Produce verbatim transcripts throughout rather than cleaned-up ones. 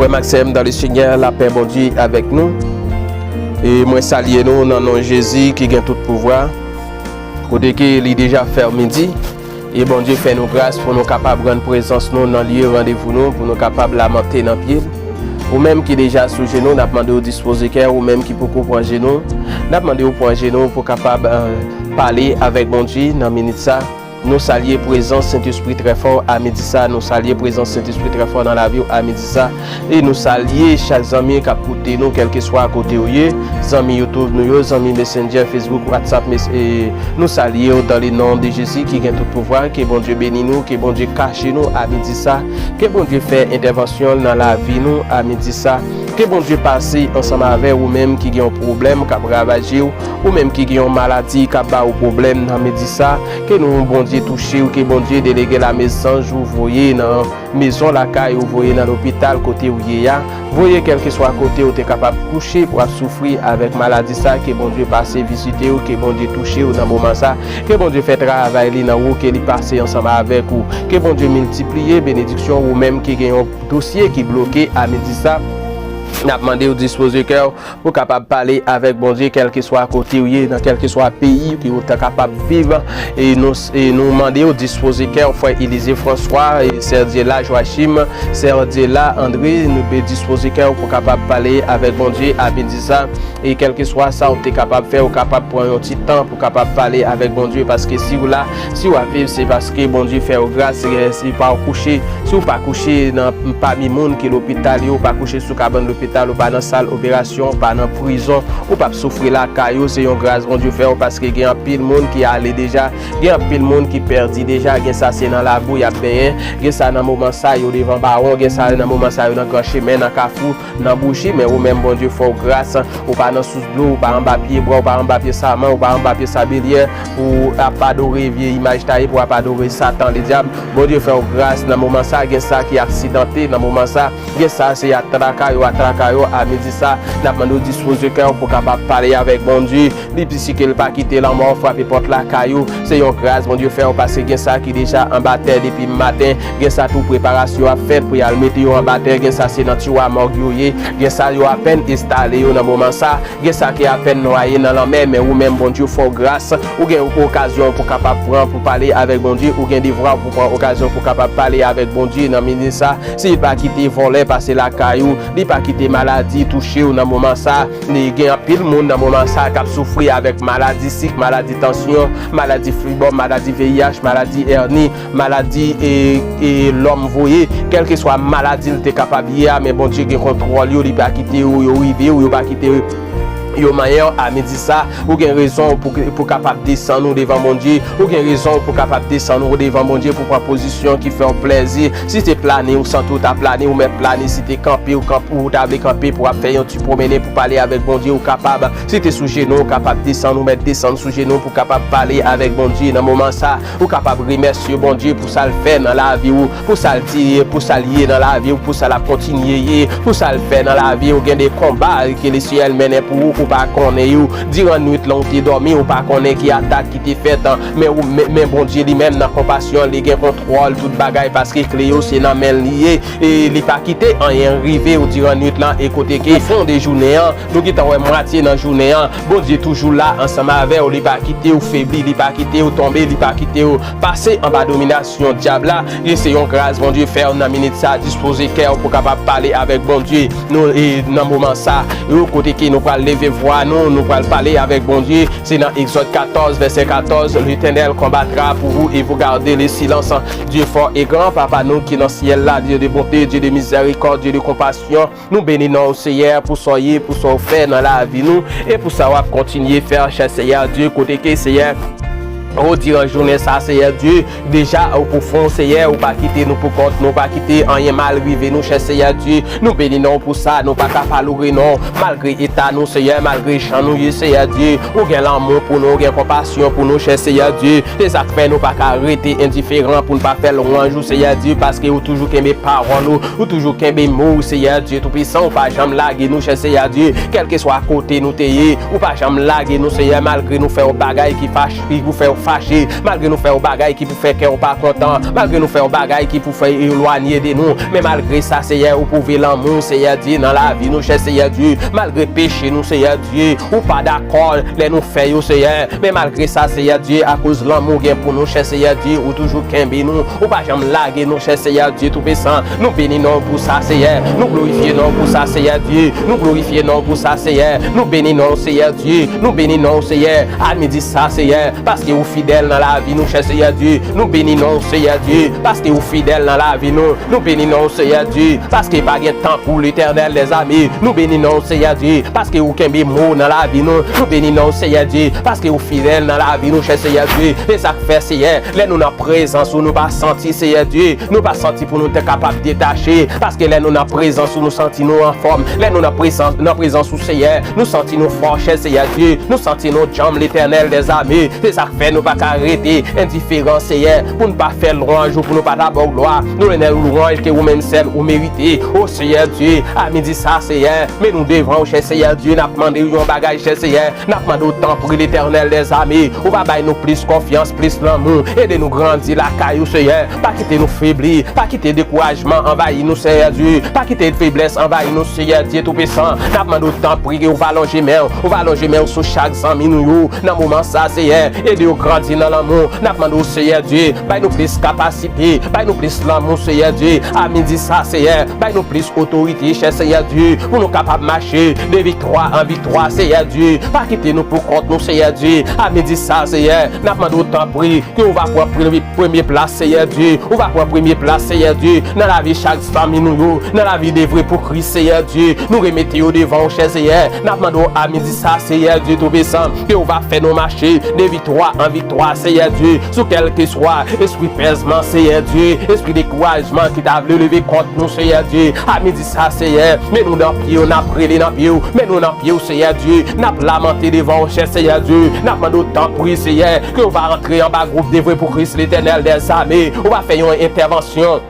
Frè m ak sè m dans le Seigneur, lapè Bondye avèk nou. E mwen salye nou nan non Jezi ki gen tout pouvwa. Kote ke li deja fè midi, e Bondye fè nou gras pou nou kapab rann prezans nou nan lye randevou nou, pou nou kapab lamante nan pye l. Ou menm ki deja sou jenou, n ap mande w dispoze kè, ou menm ki poko pran jenou, n ap mande w pran jenou pou kapab, eh, pale avèk Bondye nan minit sa. Nou salye prezans Sentespri trè fò a midi sa. Nou salye prezans Sentespri trè fò nan lavi w a midi sa. E nou salye chak zanmi k ap koute nou, kèlkeswa kote w ye. Zanmi YouTube nou yo, zanmi Messenger, Facebook, WhatsApp, mes- e nou salye w dans le nom de Jésus ki gen tout pouvwa. Ke Bondye beni nou, ke Bondye kache nou a midi sa. Ke Bondye fè entèvansyon l nan lavi nou a midi sa. Ke Bondye pase ansanm avè ou menm ki gen yon pwoblèm k ap ravaje w, ou menm ki gen yon maladi k ap ba ou pwoblèm nan midi sa. Ke non Bondye touche w, ke Bondye delege lame zanj ou voye nan mezon lakay ou, voye nan lopital kote w ye a. Voye kèlkeswa kote ou te kapab kouche pou ap soufri avèk maladi sa, ke Bondye pase vizite w, ke Bondye touche w nan moman sa, ke Bondye fè travay li nan ou, ke li pase ansanm avèk ou, ke Bondye miltipliye benediksyon ou menm ki gen yon dosye ki bloke a midi sa. N ap mande w dispoze kè w pou kapab pale avèk Bondye, kèlkeswa kote w ye, nan kèlkeswa peyi ke w ta kapab viv. E nou, e nou mande w dispoze kè w, frè Elize Franswa, e sè Dyela Joachim, sè Dyela André, nou be dispoze kè w pou kapab pale avèk Bondye a midi sa. E kèlkeswa sa w te kapab fè, ou kapab pran yon ti tan pou kapab pale avèk Bondye, paske si w la, si w ap viv, se paske Bondye fè w gras, e si pa w kouche, si w pa kouche nan pami moun ki lopital yo, ou pa kouche sou kabann lopital, ou pa nan sal operasyon, ou pa nan prizon, ou p ap soufri lakay ou, se yon gras Bondye fè w, paske gen anpil moun ki ale deja, gen anpil moun ki pèdi deja, gen sa se nan labou y ap benyen, gen sa nan moman sa yo devan bawon, gen sa nan moman sa yo nan gran chemen, nan kafou, nan bouchi, men ou menm Bondye fè w gras, ou pa nan sous dlo, ou pa anba pye bwa, ou pa anba pye saman, ou pa anba pye sabelyè, pou ap adore vye imaj taye, pou ap adore Satan, ledyab. Bondye fè w gras nan moman sa, gen sa ki aksidante nan moman sa, gen sa se atraka yo, atraka yo, a midi sa, n ap mande w dispoze kè w pou kapab pale avèk Bondye, li pisi ke l pa kite lanmò frape pòt lakay ou, se yon gras Bondye fè w, paske gen sa ki deja anba tè depi maten, gen sa tou preparasyon ap fèt pou y al mete yo anba tè, gen sa se nan tiwa mòg yo ye, gen sa yo apèn enstale yo nan moman sa, gen sa ki apèn nwaye nan lanmè, men ou menm Bondye fè w gras, ou gen okazyon pou kapab pran pou pale avèk Bondye, ou gen devwa pou pran okazyon pou kapab pale avèk Bondye nan minit sa, si l pa kite vòlè pase lakay ou, li pa kite maladi touche w nan moman sa, li gen anpil moun nan moman sa k ap soufri avèk maladi sik, maladi tansyon, maladi fibòm, maladi V I H, maladi èni, maladi e, e lòm voye, kèlkeswa maladi l te kapab ye a, men Bondye gen kontwòl yo, li pa kite yo, yo rive w, yo pa kite yo manyen w a midi sa, ou gen rezon pou, pou kapab desann ou devan Bondye, ou gen rezon pou kapab desann ou devan Bondye pou pran pozisyon ki fè w plèzi. Si se plane ou santi w ta plane, ou mèt plane, si te kanpe ou kanpe, ou ta vle kanpe pou ap fè yon ti pwomennen pou pale avèk Bondye, ou kapab. Si te sou jenou, ou kapab desann, ou mèt desann sou jenou pou kapab pale avèk Bondye nan moman sa. Ou kapab remèsye Bondye pou sa l fè nan lavi w, pou sa l di, pou sa l ye nan lavi w, pou sa l ap kontinye ye, pou sa l fè nan lavi w. Gen de konba ke Lesenyè mennen pou ou, ou pa konnen yo. Diran nwit lan ou te dòmi, ou pa konnen ki atak ki te fèt, men, men Bondye li menm nan konpasyon li gen kontwòl tout bagay, paske kle yo se nan men l li ye. E li pa kite anyen rive w diran nwit lan, e kote ke fon de jounen an, nou gentan wè mwatye nan jounen an, Bondye toujou la ansanm avè w, li pa kite w febli, li pa kite w tonbe, li pa kite w pase anba dominasyon dyab la. E se yon gras Bondye fè w nan minit sa, dispoze kè w pou kapab pale avèk Bondye. Nou, e nan moman sa, yo kote ke nou pral leve vwa nou, nou pral pale avèk Bondye, se nan Egzòd katòz, vèsè katòz, L'Éternel combattra pour vous et vous gardez le silence. Dieu fort et grand, Papa nou ki nan syèl la, Dieu de bonté, Dieu de miséricorde, Dieu de compassion, nou beni non w, Seyè, pou sa w ye, pou sa w fè nan lavi nou, e pou sa w ap kontinye fè, chè Seyè Dye, kote ke, Seyè, o, diran jounen sa, Seyè Dye, deja, ou pou fè w, Seyè, ou pa kite nou pou kont nou, ou pa kite anyen mal rive nou, chè Seyè Dye. Nou beni non w pou sa, nou pa ka pa loure non w, malgre eta nou, Seyè, malgre jan nou ye, Seyè Dye. Ou gen lanmou pou nou, ou gen konpasyon pou nou, chè Seyè Dye. Se sa k fè nou pa ka rete endiferan pou n pa fè lwanj ou, Seyè Dye, paske ou toujou kenbe pawòl ou, ou toujou kenbe mo ou, Seyè Dye Toupisan, ou pa janm lage nou, chè Seyè Dye, kèlkeswa kote nou te ye, ou pa janm lage nou, Seyè, malgre nou fè yon bagay ki fache, ou fè yon fache, malgre nou fè yon bagay ki pou fè kè w pa kontan, malgre nou fè yon bagay ki pou fè elwanye de nou, men malgre sa, Seyè, ou pwouve lanmou, Seyè Dye, nan lavi nou, chè Seyè Dye, malgre peche nou, Seyè Dye, ou pa dakò lè nou fè yo, Seyè, men malgre sa, Seyè Dye, akoz lanmou gen pou nou, chè Seyè Dye, ou toujou kenbe nou, ou pa janm lage nou, chè Seyè Dye Toupisan. Nou beni non w pou sa, Seyè. Nou glorifye non w pou sa, Seyè Dye. Nou glorifye non w pou sa, Seyè. Nou beni non w, Seyè Dye. Nou beni non w, Seyè. A midi sa, Seyè, paske ou fidèl nan lavi nou, chè Seyè Dye. Nou beni non w, Seyè Dye, paske ou fidèl nan lavi nou. Nou beni non w, Seyè Dye, paske pa gen tankou Letènèl dèzame. Nou beni non w, Seyè Dye, paske ou kenbe mo nan lavi nou. Nou beni non w, Seyè Dye, paske ou fidèl nan lavi nou, chè Seyè Dye. E sa k fè, Seyè, lè nou nan prezans ou, nou pa santi, Seyè Dye, nou pa santi pou nou te kapab detache, paske lè nou nan prezans ou, nou santi nou anfòm. Lè nou nan prezans, nan prezans ou, Seyè, nou santi nou fò, chè Seyè Dye, nou santi nou djanm, Letènèl dèzame. Se sa k fè nou pa ka rete endiferan, Seyè, pou n pa fè lwanj ou pou nou pa ta ba w glwa. Nou renmen lwanj ke ou menm sèl ou merite. O Seyè Dye, a midi sa, Seyè, men nou devan ou, chè Seyè Dye, n ap mande w yon bagay, chè Seyè. N ap mande w, tanpri, Letènèl dèzame, ou va bay nou plis konfyans, plis lanmou. Ede nou grandi lakay ou, Seyè. Pa kite nou febli, pa kite dekourajman anvayi nou, Seyè Dye. Pa kite feblès anvayi nou, Seyè Dye Toupisan. N ap mande w, tanpri, ke ou va lonje men w, ou va lonje men w sou chak zanmi nou yo. Nan moman sa, Seyè, ede yo grandi nan lanmou. N ap mande w, Seyè Dye, bay nou plis kapasite, bay nou plis lanmou, Seyè Dye. A midi sa, Seyè, bay nou plis otorite, chè Seyè Dye, pou nou kapab mache de viktwa an viktwa, Seyè Dye. Pa kite nou pou kont nou, Seyè Dye. A midi sa, Seyè, n ap mande w, tanpri, ke ou va pran premye, premye plas, Seyè Dye. Ou va pran premye plas, Seyè Dye, nan lavi chak zanmi nou yo, nan lavi Devwe pou Kris, Seyè Dye. Nou remete yo devan ou, chè Seyè. N ap mande w a midi sa, Seyè Dye Toupisan, ke ou va fè nou mache de viktwa an viktwa, Seyè Dye, sou kèlkeswa espri pèzman, Seyè Dye, espri dekourajman ki ta vle leve kont nou, Seyè Dye. A midi sa, Seyè, men nou nan pye w, n ap rele nan pye w, men nou nan pye w, Seyè Dye, n ap lamante devan w, chè Seyè Dye, n ap mande w, tanpri, Seyè, ke w va antre anba gwoup Devwe pou Kris, Letènèl dèzame, ou va fè yon entèvansyon.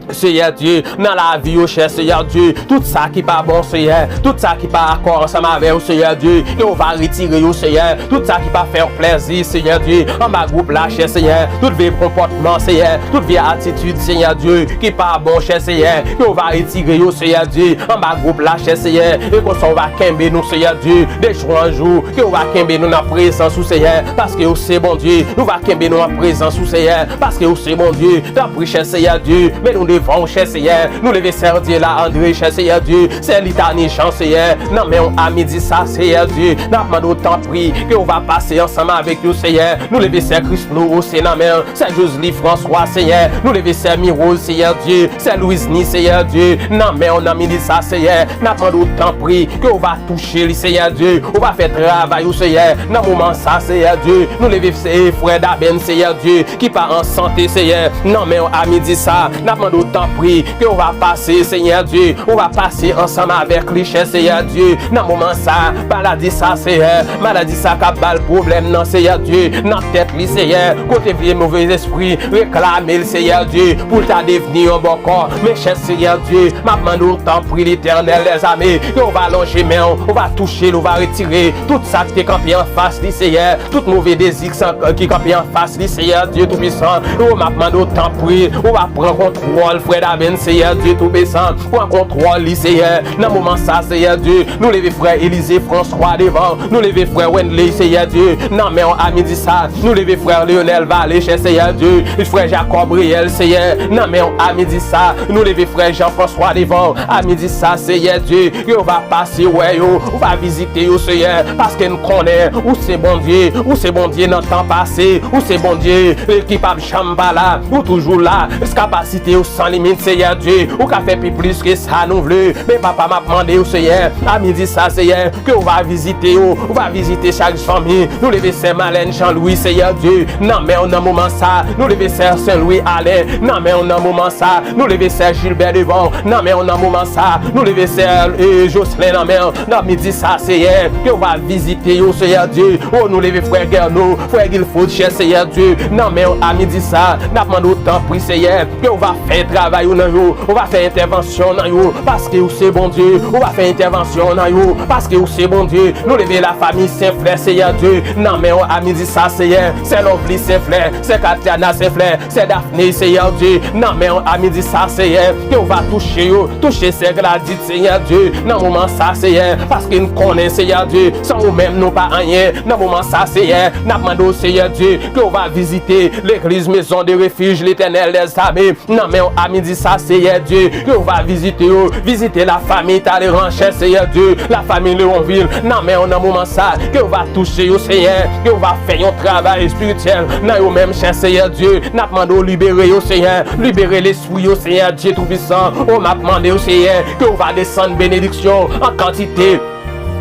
Seyè Dye, nan lavi yo, chè Seyè Dye, tout sa ki pa bon, Seyè, tout sa ki pa akò ansanm avè w, Seyè Dye, ke w va retire yo, Seyè, tout sa ki pa fè w plèzi, Seyè Dye, anba gwoup la, chè Seyè, tout vye konpòtman, Seyè, tout vye atitid, Seyè Dye, ki pa bon, chè Seyè, ke w va retire yo, Seyè Dye, anba gwoup la, chè Seyè, e konsa w va kenbe nou, Seyè Dye, de jou an jou, ke w va kenbe nou nan prezans ou, Seyè, paske ou se Bondye, nou va kenbe nou an prezans ou, Seyè, paske ou se Bondye, tanpri, chè Seyè Dye, men nou devan ou, chè Seyè, nou leve sè Dye la, Andre, chè Seyè Dye, sè Litani Jan, Seyè, nan men w a midi sa, Seyè Dye, n ap mande w, tanpri, ke w va pase ansanm avèk yo, Seyè, nou leve sè Krislo, o se nan men w, sè Josely François, Seyè, nou leve sè Miroz, Seyè Dye, sè Louisny, Seyè Dye, nan men w nan midi sa, Seyè, n ap mande w, tanpri, ke w va touche li, Seyè Dye, ou va fè travay ou, Seyè, nan moman sa, Seyè Dye, nou leve se frè Daben, Seyè Dye, ki pa an sante, Seyè, nan men w a midi sa, n ap mande w, tanpri, ke w va pase, Seyè Dye, ou va pase ansanm avèk li, chè Seyè Dye, nan moman sa, maladi sa, Seyè, maladi sa k ap ba l pwoblèm nan, Seyè Dye, nan tèt li, Seyè, kote vye move espri reklame l, Seyè Dye, pou l ta devni yon bòkò. Men chè Seyè Dye, m ap mande w, tanpri, Letènèl dèzame, ke w va lonje men w, ou va touche l, ou va retire tout sa ki te kanpe anfas li, Seyè, tout move dezi ki kanpe anfas li, Seyè Dye Toupisan. O, m ap mande w, tanpri, ou va pran kontwòl frè Daben, Seyè Dye Toupisan. Pran kontwòl li, Seyè. Nan moman sa, Seyè Dye, nou leve frè Elize Franswa devan w. Nou leve frè Wendley, Seyè Dye, nan men w a midi sa. Nou leve frè Leonel Vale, chè Seyè Dye, frè Jacob Reyel, Seyè, nan men w a midi sa. Nou leve frè Jean François devan w a midi sa, Seyè Dye, ke w va pase wè yo, ou va vizite yo, Seyè, paske n konnen ou se Bondye, ou se Bondye nan tan pase, ou se Bondye, eh, ki p ap janm pa la, ou toujou la, kapasite ou san limit, Seyè Dye, ou ka fè pi plis ke sa nou vle, men Papa, m ap mande w, Seyè, a midi sa, Seyè, ke w va vizite yo, ou va vizite chak fanmi. Nou leve sè Malène Jean Louis, Seyè Dye, nan men w nan moman sa. Nou leve sè Saint Louis Alain, nan men w nan moman sa. Nou leve sè Gilbert Devon, nan men w nan moman sa. Nou leve sè, eh, Jocelyn nan men w. Nan midi sa, Seyè, ke w va vizite yo, Seyè Dye. O, nou leve frè Guerneau, frè Guilford, chè Seyè Dye, nan men w a midi sa. N ap mande w, tanpri, Seyè, ke w va fè travay ou nan yo, ou va fè entèvansyon nan yo, paske ou se Bondye, ou va fè entèvansyon nan yo, paske ou se Bondye. Nou leve lafanmi Senflè, Seyè Dye, Nan men w a midi sa, Seyè, sè Lovely Senflè, sè Katiana Senflè, sè Daphné, Seyè Dye, nan men w a midi sa, Seyè, ke w va touche yo, touche sè Gladys, Seyè Dye, nan moman sa, Seyè, paske n konnen, Seyè Dye, san ou menm nou pa anyen, nan moman sa, Seyè, n ap mande w, Seyè Dye, ke w va vizite legliz Maison de Refuge L'Éternel des Armées, nan men w a midi sa, Seyè Dye, ke w va vizite yo, vizite lafanmi Talleyrand, chè Seyè Dye, lafanmi Leonville, nan men w nan moman sa, ke w va touche yo, Seyè, ke w va fè yon travay espirityèl nan yo menm, chè Seyè Dye, n ap mande w libere yo, Seyè, libere lespri yo, Seyè Dye Toupisan, o m ap mande w, Seyè, ke w va desann benediksyon an kantite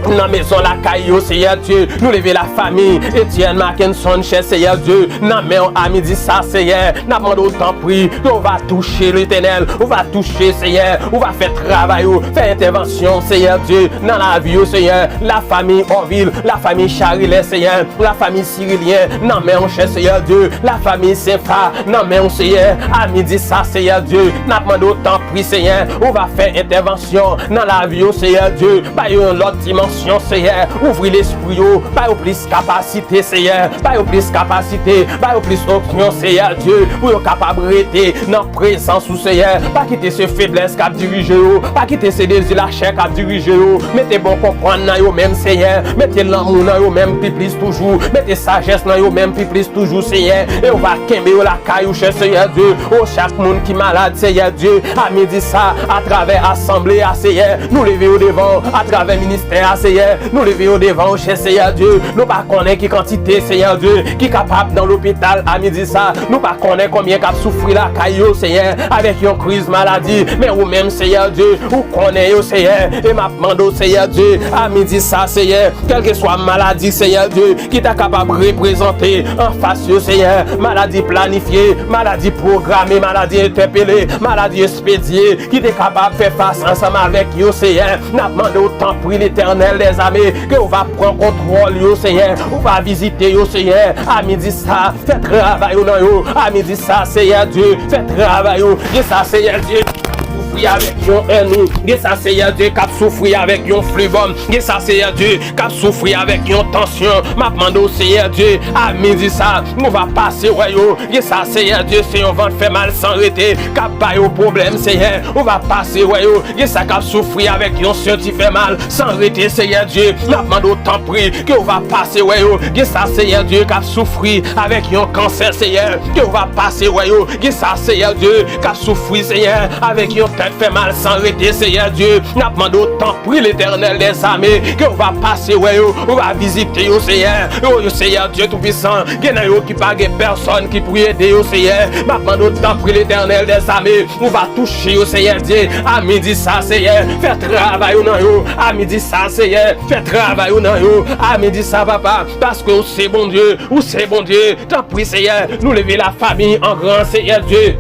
nan mezon lakay yo, Seyè Dye. Nou leve lafanmi Etienne Mackenson, chè Seyè Dye, nan men w a midi sa, Seyè. N ap mande w tanpri, ke w va touche, Letènèl, ou va touche, Seyè, ou va fè travay ou, fè entèvansyon, Seyè Dye, nan lavi yo, Seyè. Lafanmi Orville, lafanmi Charilè, Seyè, lafanmi Sirilyen, nan men w, chè Seyè Dye, lafanmi Senfa, nan men w, Seyè, a midi sa, Seyè Dye, n ap mande w tanpri, Seyè, ou va fè entèvansyon nan lavi yo, Seyè Dye, ba yo yon lòt dimansyon, Seyè, ouvri lespri yo, ba yo plis kapasite, Seyè, ba yo plis kapasite, ba yo plis onksyon, Seyè Dye, pou yo kapab rete nan prezans ou, Seyè, pa kite se feblès k ap dirije yo, pa kite se dezi lachè k ap dirije yo, mete bon konprann nan yo menm, Seyè, mete lanmou nan yo menm pi plis toujou, mete sajès nan yo menm pi plis toujou, Seyè, e w va kenbe yo lakay ou, chè Seyè Dye. O, chak moun ki malad, Seyè Dye, a midi sa, atravè asanble a, Seyè, nou leve yo devan w, atravè ministè a, Seyè, nou leve yo devan w, chè Seyè Dye. Nou pa konnen ki kantite, Seyè Dye, ki kapab nan lopital a midi sa. Nou pa konnen konbyen k ap soufri lakay yo, Seyè, avèk yon kriz maladi. Men ou menm, Seyè Dye, ou konnen yo, Seyè. E m ap mande w, Seyè Dye, a midi sa, Seyè, kèlkeswa maladi, Seyè Dye, ki ta kapab reprezante anfas yo, Seyè, maladi planifye, maladi pwograme, maladi entèpele, maladi espedye, ki te kapab fè fas ansanm avèk yo, Seyè. N ap mande w, tanpri, Letènèl dèzame, ke w va pran kontwòl yo, Seyè. Ou va vizite yo, Seyè, a midi sa, fè travay ou nan yo. A midi sa, Seyè Dye, fè travay ou. Gen sa, Seyè Dye, k ap soufri avèk yon èni. Gen sa, Seyè Dye, k ap soufri avèk yon flebòm. Gen sa, Seyè Dye, k ap soufri avèk yon tansyon. M ap mande w, Seyè Dye, a midi sa, ou va pase wè yo. Gen sa, Seyè Dye, se yon vant fè mal san rete k ap ba yo pwoblèm, Seyè. Ou va pase wè yo. Gen sa k ap soufri avèk yon senti fè mal san rete, Seyè Dye. N ap mande w, tanpri, ke w va pase wè yo. Gen sa, Seyè Dye, k ap soufri avèk yon kansè, Seyè, ke w va pase wè yo. Gen sa, Seyè Dye, k ap soufri, Seyè, avèk yon tèt fè mal san rete, Seyè Dye. N ap mande w, tanpri, Letènèl dèzame, ke w va pase wè yo, ou va vizite yo, Seyè. Yo, yo, Seyè Dye Toupisan, gen nan yo ki pa gen pèsòn ki pou ede yo, Seyè. M ap mande w, tanpri, Letènèl dèzame, ou va touche yo, Seyè Dye. A midi sa, Seyè, fè travay ou nan yo. A midi sa, Seyè, fè travay ou nan yo. A midi sa, papa, paske ou se Bondye, ou se Bondye. Tanpri, Seyè, nou leve lafanmi Angran, Seyè Dye,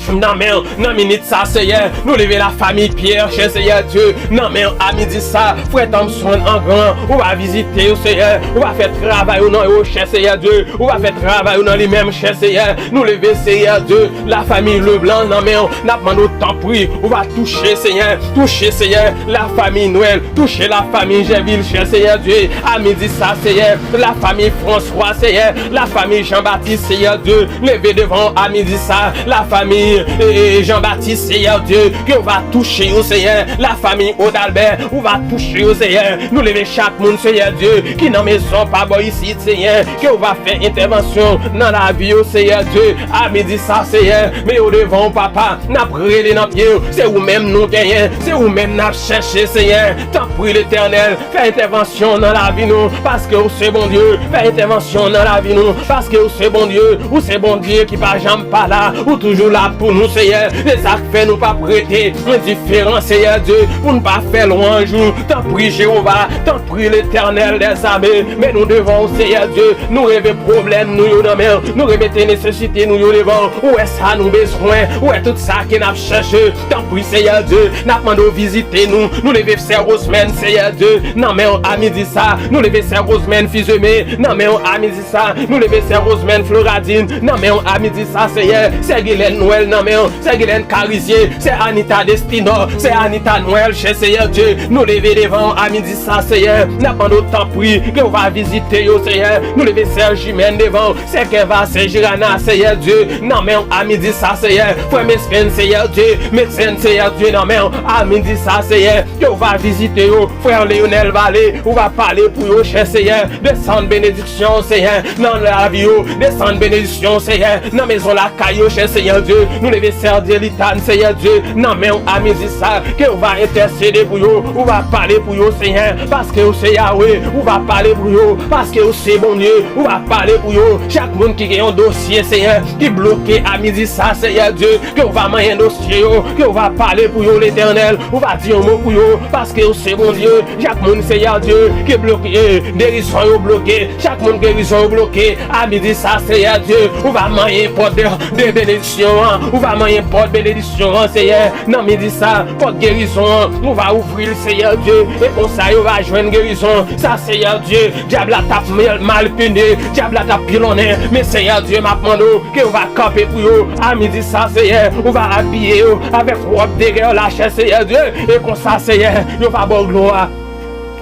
nan men w, nan minit sa, Seyè, nou leve lafanmi Pyè, chè Seyè Dye, nan men w, a midi sa, frè Thompson Angran, ou va vizite yo, Seyè, ou va fè travay ou nan yo, chè Seyè Dye, ou va fè travay ou nan li menm, chè Seyè, nou leve, Seyè Dye, lafanmi Leblanc nan men w, n ap mande w, tanpri, ou va touche, Seyè, touche, Seyè, lafanmi Nwèl, touche lafanmi Jèvil, chè Seyè Dye, a midi sa, Seyè, lafanmi Franswa, Seyè, lafanmi Janbatis, Seyè Dye, leve devan w a midi sa, lafanmi, e, e, Janbatis, Seyè Dye, ke w va touche yo, Seyè, lafanmi Odalbè, ou va touche yo, Seyè, nou leve chak moun, Seyè Dye, ki nan mezon pa bò isit, Seyè, ke w va fè entèvansyon nan lavi yo, Seyè Dye, a midi sa, Seyè, men yo devan w, papa, n ap rele nan pye w, se ou menm nou genyen, se ou menm n ap chèche, Seyè, tanpri, Letènèl, fè entèvansyon nan lavi nou, paske ou se Bondye. Fè entèvansyon nan lavi nou, paske ou se Bondye. Ou se Bondye ki pa janm pa la. Ou toujou la pou nou, Seyè. Se sa k fè nou p ap rete endiferan, Seyè Dye, pou n pa fè lwanj ou. Tanpri, Jewova, tanpri, Letènèl dèzame, men nou devan ou, Seyè Dye. Nou remèt pwoblèm nou yo nan men w. Nou remete nesesite nou yo devan w. Ou wè sa nou bezwen. Ou wè tout sa ke n ap chèche. Tanpri, Seyè Dye, n ap mande w vizite nou. Nou leve sè Rosemèn, Seyè Dye, nan men w a midi sa. Nou leve sè Rosemèn Fizeme nan men w a midi sa. Nou leve sè Rosemèn Floradin nan men w a midi sa, Seyè. Sè Gilèn Nwèl nan men w, sè Gilèn Karizye, sè Anita Destinor, sè Anita Nwèl, chè Seyè Dye, nou leve devan w a midi sa, Seyè, n ap mande w tanpri ke w va vizite yo, Seyè, nou leve sè Jimèn devan w, sè Kèva, sè Jirana, Seyè Dye, nan men w a midi sa, Seyè, frè Mespen, Seyè Dye, Mespen, Seyè Dye, nan men w a midi sa, Seyè, ke w va vizite yo, frè Leyonèl Vale, ou va pale pou yo, chè Seyè, desann benediksyon, Seyè, nan lavi yo, desann benediksyon, Seyè, nan mezon lakay yo, chè Seyè Dye, nou leve sè Dye Litan, Seyè Dye, nan men w a midi sa, ke w va entèsede pou yo, ou va pale pou yo, Seyè, paske w se Yawe, ou va pale pou yo, paske w se Bondye, ou va pale pou yo, chak moun ki gen yon dosye, Seyè, ki bloke a midi sa, Seyè Dye, ke w va manyen dosye yo, ke w va pale pou yo, Letènèl, ou va di yon mo pou yo, paske w se Bondye, chak moun, Seyè Dye, ki bloke, gerizon yo bloke, chak moun gerizon yo bloke, a midi sa, Seyè Dye, ou va manyen pòt de, de benediksyon an, ou va manyen pòt benediksyon an, Seyè, nan midi sa, pòt gerizon an, ou va ouvri l, Seyè Dye, e konsa yo va jwenn gerizon, sa, Seyè Dye, dyab la t ap mal, mal pini, dyab la t ap pilonnen, men Seyè Dye, m ap mande w, ke w va kanpe pou yo, a midi sa, Seyè, ou va abiye yo, avèk wòb de gè lachè, Seyè Dye, e konsa, Seyè, yo va ba w glwa.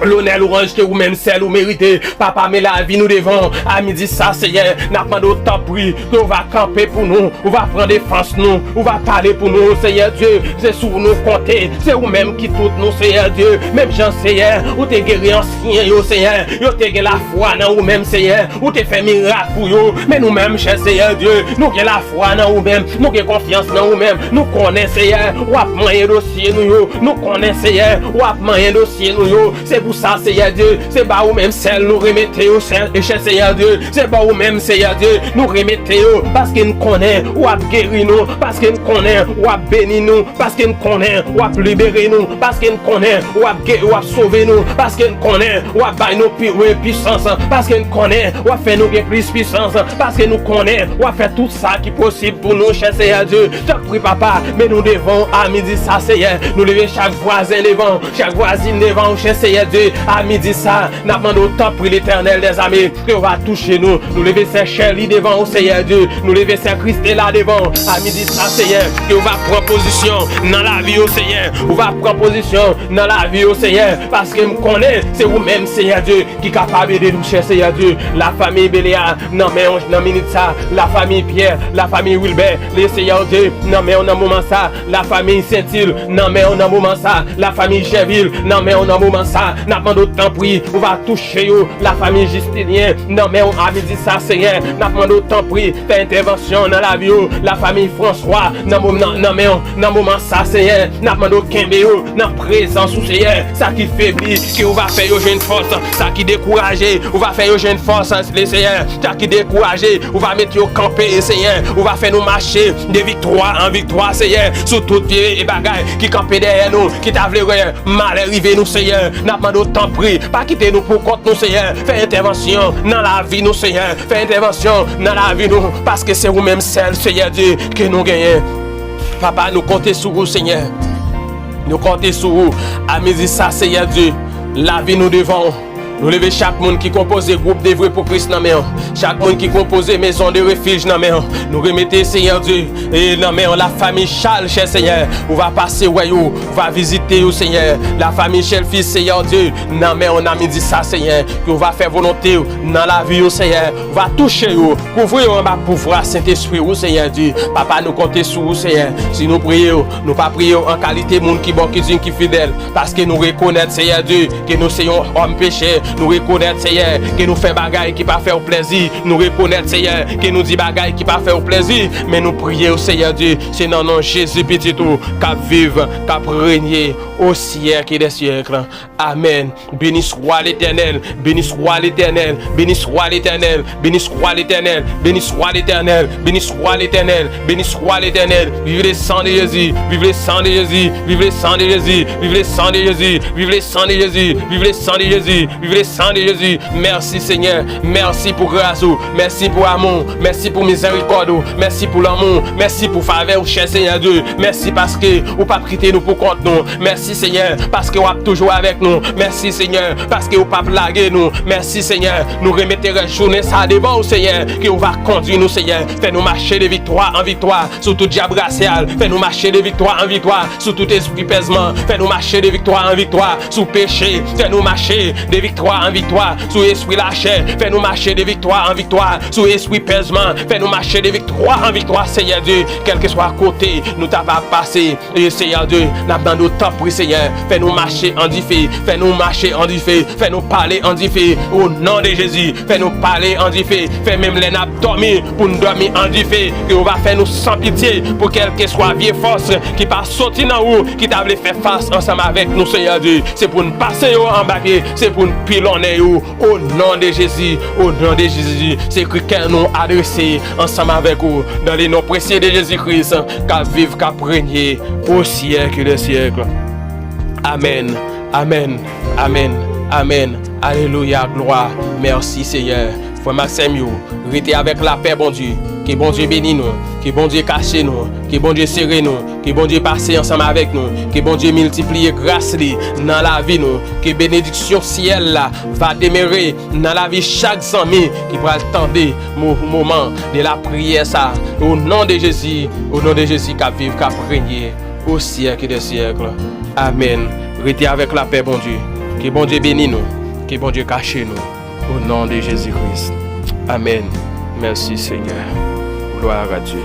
Lonè, lwanj ke ou menm sèl ou merite. Papa, men lavi nou devan w. A midi sa, Seyè, n ap mande w tanpri ke w va kanpe pou nou, ou va pran defans nou, ou va pale pou nou, Seyè Dye. Se sou nou konte, se ou menm ki tout nou, Seyè Dye. Menm jan, Seyè, ou te geri ansyen yo, Seyè, yo te gen lafwa nan ou menm, Seyè, ou te fè mirak pou yo. Men nou menm, chè Seyè Dye, nou gen lafwa nan ou menm, nou gen konfyans nan ou menm. Nou konnen, Seyè, w ap manyen dosye nou yo. Nou konnen, Seyè, w ap manyen dosye nou yo. Se pou sa, Seyè Dye, se ba ou menm sèl nou remete yo, chè Seyè Dye. Se ba ou menm, Seyè Dye, nou remete yo, paske n konnen w ap geri nou, paske n konnen w ap beni nou, paske n konnen w ap libere nou, paske n konnen w ap ge-, w ap sove nou, paske n konnen w ap bay nou pi, wi, pisans, paske n konnen w ap fè nou gen plis pisans, paske nou konnen w ap fè tout sa ki posib pou nou, chè Seyè Dye. Tanpri, Papa, men nou devan w a midi sa, Seyè. Nou leve chak vwazen devan w, chak vwazin devan w, chè Seyè Dye, a midi sa. N ap mande w, tanpri, Letènèl dèzame, ke w va touche nou. Nou leve sè Shirley devan w, Seyè Dye. Nou leve sè Christela devan w. A midi sa, Seyè, ke w va pran pozisyon nan lavi yo, Seyè. Ou va pran pozisyon nan lavi yo, Seyè. Paske m konnen se ou menm, Seyè Dye, ki kapab ede nou, chè Seyè Dye. Lafanmi Belea, nan men w nan minit sa. Lafanmi Pierre, lafanmi Wilbert, le Seyè Dye, nan men w nan moman sa. Lafanmi Sentil, nan men w nan moman sa. Lafanmi Jèvil, nan men w nan moman sa. N ap mande w tanpri, ou va touche yo. Lafanmi Jistinyen, nan men w a midi sa, Seyè. N ap mande w tanpri, fè entèvansyon nan lavi yo. Lafanmi Franswa, nan mo-, nan, nan men w, nan moman sa, Seyè. N ap mande w kenbe yo nan prezans ou, Seyè. Sa ki febli, ke ou va fè yo jwenn fòs. Sa ki dekouraje, ou va fè yo jwenn fòs, le Seyè. Sa ki dekouraje, ou va mete yo kanpe, Seyè. Ou va fè nou mache de viktwa an viktwa, Seyè, sou tout vye bagay ki kanpe dèyè nou, ki ta vle wè malè rive nou, Seyè. N ap mande w, tanpri, pa kite nou pou kont nou, Seyè. Fè entèvansyon nan lavi nou, Seyè. Fè entèvansyon nan lavi nou, paske se ou menm sèl, Seyè Dye, ke nou genyen. Papa, nou konte sou ou, Senyè. Nou konte sou ou. A midi sa, Seyè Dye, lavi nou devan w. Nou leve chak moun ki konpoze gwoup Devwe pou Kris nan men w. Chak moun ki konpoze Maison de Refuge nan men w. Nou remete, Seyè Dye, e nan men w, lafanmi Charles, chè Senyè. Ou va pase wè yo, ou va vizite yo, Senyè. Lafanmi Shelfis, Seyè Dye, nan men w, nan midi sa, Senyè. Ke ou va fè volonte w nan lavi yo, Senyè. Ou va touche yo, kouvri yo anba pouvwa Sentespri ou, Senyè Dye. Papa, nou konte sou ou, Senyè. Si nou priye w, nou pa priye w an kalite moun ki bon, ki diy, ki fidèl. Paske nou rekonèt, Senyè Dye, ke nou se yon òm pechè. Nou rekonèt, Senyè, ke nou fè bagay ki pa fè w plèzi. Nou rekonèt, Senyè, ke nou di bagay ki pa fè w plèzi. Men nou priye w, Senyè Dye, se nan non Jezi, Pitit ou, k ap viv, k ap renye au siècle des siècles. Amèn. Beni swa Letènèl, beni swa Letènèl, beni swa Letènèl, beni swa Letènèl, beni swa Letènèl, beni swa Letènèl, beni swa Letènèl. Vive le sang de Jésus, vive le sang de Jésus, vive le sang de Jésus, vive le sang de Jésus, vive le sang de Jésus, vive le sang de Jésus, vive Le sang de Jésus, mèsi Senyè, mèsi pou gras ou, mèsi pou amou, mèsi pou mizèrikòd ou, mèsi pou lanmou, mèsi pou favè ou, chè Senyè Dye, mèsi paske ou p ap kite nou pou kont nou, mèsi Senyè, paske w ap toujou avèk nou, mèsi Senyè, paske ou p ap lage nou, mèsi Senyè, nou remete rès jounen sa devan ou Senyè, ke ou va kondui nou Senyè, fè nou mache de viktwa an viktwa, sou tout dyab rasyal, fè nou mache de viktwa an viktwa, sou tout espri pèzman, fè nou mache de viktwa an viktwa, sou peche, fè nou mache de viktwa an viktwa, sou espri lachè, fè nou mache de viktwa an viktwa, sou espri pèzman, fè nou mache de viktwa an viktwa, Senyè Dye, kèlkeswa kote nou ta va pase, e Senyè Dye, n ap mande w tanpri, Senyè, fè nou mache an dife, fè nou mache an dife, fè nou pale an dife, o non de Jezi, fè nou pale an dife, fè menm lè n ap dòmi, pou n dòmi an dife, ke ou va fè nou san pitye, pou kèlkeswa vye fòs ki pa soti nan ou, ki ta vle fè fas ansanm avèk nou, Senyè Dye, se pou n pase yo anba pye, se pou n pilonnen yo, o non de Jezi, o non de Jezi, se kri kè nou adrese ansanm avèk ou, dans le nom précieux de Jésus-Christ, k ap viv, k ap renye, au siècle des siècles. Amèn, amèn, amèn, amèn. Alelouya, glwa. Mèsi, Senyè. Frè m ak sè m yo, rete avèk lapè Bondye. Ke Bondye beni nou. Ke Bondye kache nou. Ke Bondye sere nou. Ke Bondye pase ansanm avèk nou. Ke Bondye miltipliye gras li nan lavi nou. Ke benediksyon syèl la va demere nan lavi chak zanmi ki pral tande mo-, moman de lapriyè sa. O non de Jezi, o non de Jezi k ap viv, k ap renye au siècle des siècles. Amèn. Rete avèk lapè Bondye. Ke Bondye beni nou. Ke Bondye kache nou. O non de Jezi Kris. Amèn. Mèsi Senyè. Gloire à Dieu.